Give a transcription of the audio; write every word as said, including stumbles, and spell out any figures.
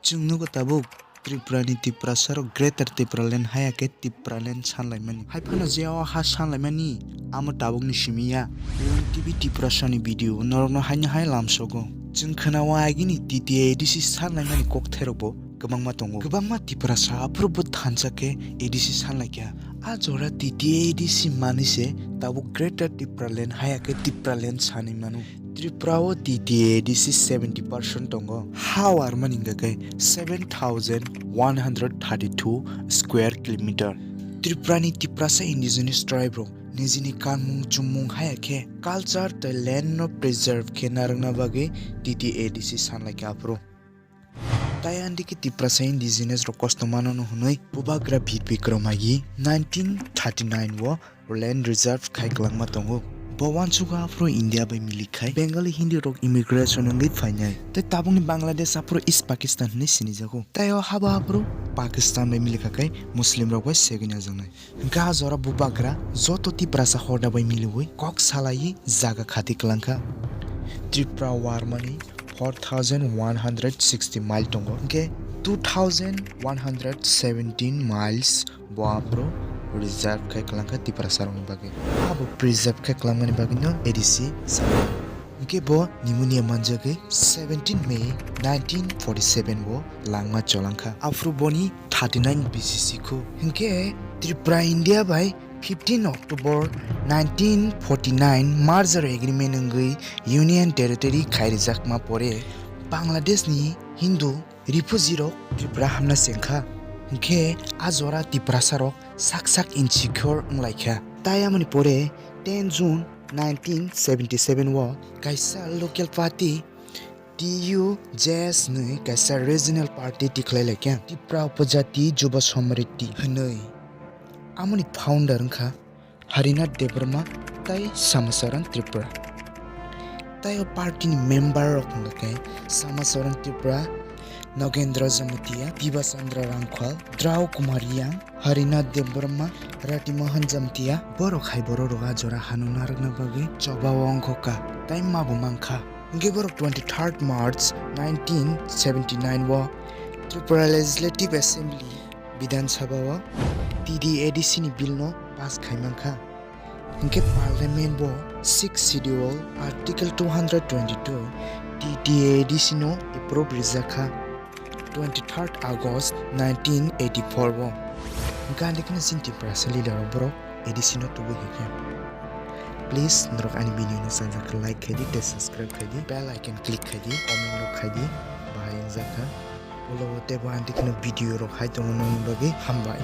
Chwng nugo tabuk Tripura ni Tiprasa rok Greater Tipraland haya khe Tipraland sanlaimani. Hai phano je o ha sanlaimani amo tabuk ni simi ya. T V Tiprasa ni video norok no haino hai lamsogo. Chwng khwnao agini T T A A D C sanlaimani kokthairokbo kwbangma tongo. Kwbangma Tiprasa aphuru bo thansa khe A D C sanlaikha. A jora T T A A D C manwi se tabuk Greater Tipraland haya khe Tipraland sanwi mano. Tripura o T T A A D C seventy percent tongo. Ha warmani wngkha khe seven thousand one hundred thirty-two square kilometer. Tripura ni Tiprasa indigenous tribe rok nijini kanmung chumung haya khe culture tei land no preserve khe narwkna bagwi T T A A D C sanlaikha aphuru. Tai andiki Tiprasa indigenous rok kosto mano no hwnwi Bubagra Bir Bikram agi nineteen thirty-nine o land reserve khai kwlangma tongo. Bo uansugo aphuru India bai milik khai Bengali Hindi rok immigration wngwi phainai. Tei tabukni Bangladesh aphuru East Pakistan hwnwi sinijago. Tai o habo aphuru Pakistan bai milik kha khai Muslim rok bai segwi najaknai. Hwnkhe a jora Bubagra joto Tiprasa hoda bai miliwi kok salaiwi jaga khati kwlangkha. Tripura warmani four thousand one hundred sixty mile tongo, hwnkhe two thousand one hundred seventeen miles bo aphuru reserve khai kwlangkha Tiprasa rokni bagwi. Abo preserve khai kwlangmani bagwino A D C sanai. Hwnkhe bo pneumonia manjagwi seventeen May nineteen forty-seven o langma cholangkha. Aphuru boni thirty-nine B C C khu. Hwnkhe Tripura India bai fifteen October nineteen forty-nine merger agreement wngwi Union Territory khai rijakma pore Bangladesh ni Hindu refugee rok Tripura hamna chengkha. Hwnkhe a jora Tiprasa rok sak sak insecure wnglaikha. Tai amoni pore ten June nineteen seventy-seven o kaisa local party T U J S hwnwi kaisa regional party tikhlai laikha, Tripura Upajati Juba Samriti hwnwi. Amoni founder wngkha Harinath Debbarma tai Samacharan Tripura. Tai o party ni member rok wngkha khe Samacharan Tripura, Nagendra Jamatia, Diba Chandra Rangkhal, Drau Kumar Yang, Harinath Debbarma, Rati Mohan Jamatia, borok hai borok rok a jora hano narwkna bagwi choba o ongkha kha, tai ma bo mankha. Hwnkhe borok twenty-third March nineteen seventy-nine o Tripura Legislative Assembly, Bidhan Sabha o T T A D C ni bill no pass khai mankha. Hwnkhe Parliament bo sixth Schedule Article two hundred twenty-two T T A D C no approve rijak kha twenty-third August nineteen eighty-four o. Hwnkhe ani kheno chini Tiprasa leader rok borok A D C no tubui hai khe. Please norok ani video no chajak khe like khai di tei subscribe khai di, bell icon click khai di, comment rok khai di, bahai wngjak kha. Ulo o teibo ani kheno video rok hai tongo nokni bagwi hambai.